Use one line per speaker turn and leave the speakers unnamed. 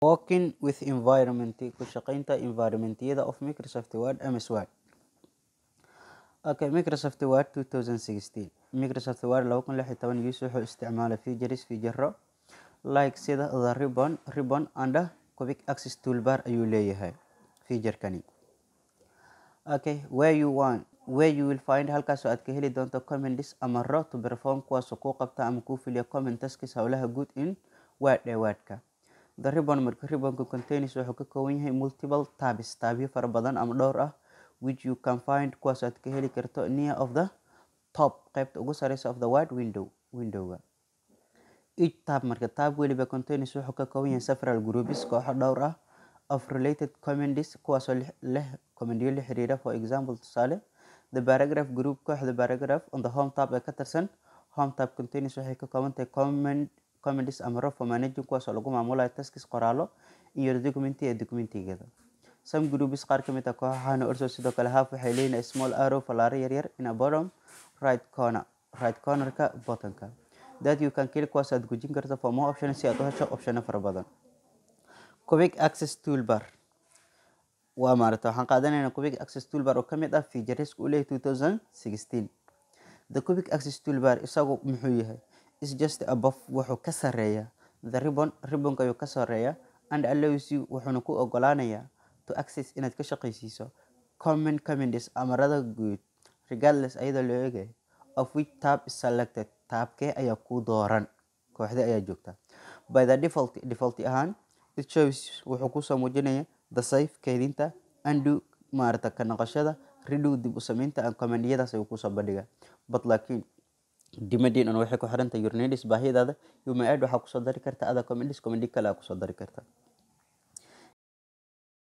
Working with environment, ku shaqeynta environmentyada of Microsoft Word, MS Word. Okay, Microsoft Word 2016, Microsoft Word 2016 use wuxuu isticmaalaa features, featuro like sida the ribbon and quick access toolbar ayuu leeyahay feature-kani. Okay, where you want, where you will find, halkaasoo aad ka heli doonto commands, amaro, to perform, kuwaasoo kuu qabta ama kuu fuliya, common tasks, howlaha guud, in Word, ee Wordka. The ribbon, marka ribbonka, contains, wuxuu ka kooban yahay, multiple tabs, tabyo fara badan ama dhowr ah, which you can find, kuwaas aad ka heli karto, near of the top, qaybta ugu sareysa, of the Word window, windowga. Each tab, marka tab weliba, contains, wuxuu ka kooban yahay, several groups, kooxo dhowr ah, of related commands, kuwaasoo leh commandyo la xiriira. For example, tusaale, the paragraph group, kooxda paragraph, on the home tab, ee ka tirsan home tab, contains, waxay ka kooban tahay, commands, amaro, for managing, kuwaasoo lagu maamulayo, tasks, qoraallo, iyo document, ee documentigeeda. Some groups, qaar ka mid ah kooxahana, also, sidoo kale, have, waxay leeyihiin, small arrow, falaaro yaryar, in a bottom right corner, right cornerka bottomka, that you can click, kuwaas aad gujin karto, for more options, si aad u hesho optiono fara badan. Quick access toolbar waa maarata waxaan qaadanaynaa quick access toolbar oo ka mid ah features uu leeyahay 2016. The quick access toolbar isagu muxuu yahay? Is just above, wuxuu ka sareeyaa, the ribbon, ribbonka ayuu ka sareeyaa, and allows you, wuxuuna ku ogolaanayaa, to access, inaad ka shaqaysiiso, common commands, amarada guud, regardless, ayadoo loo eegayo, of which tab is selected, tabkee ayaa ku dooran, kooxdee ayaa joogta. By the default, default ahaan, it shows, wuxuu kusoo muujinaya, the save, kaydinta, undo, maarata ka noqoshada, redo, dib u samaynta, and commandiyadaas ayuu kusoo bandhiga. But, laakiin, depending on, waxay ku xiran tahay, your needs, baahidaada, you may add, waxaa kusoo dari karta, other commands, commandi kale aa kusoo dari karta.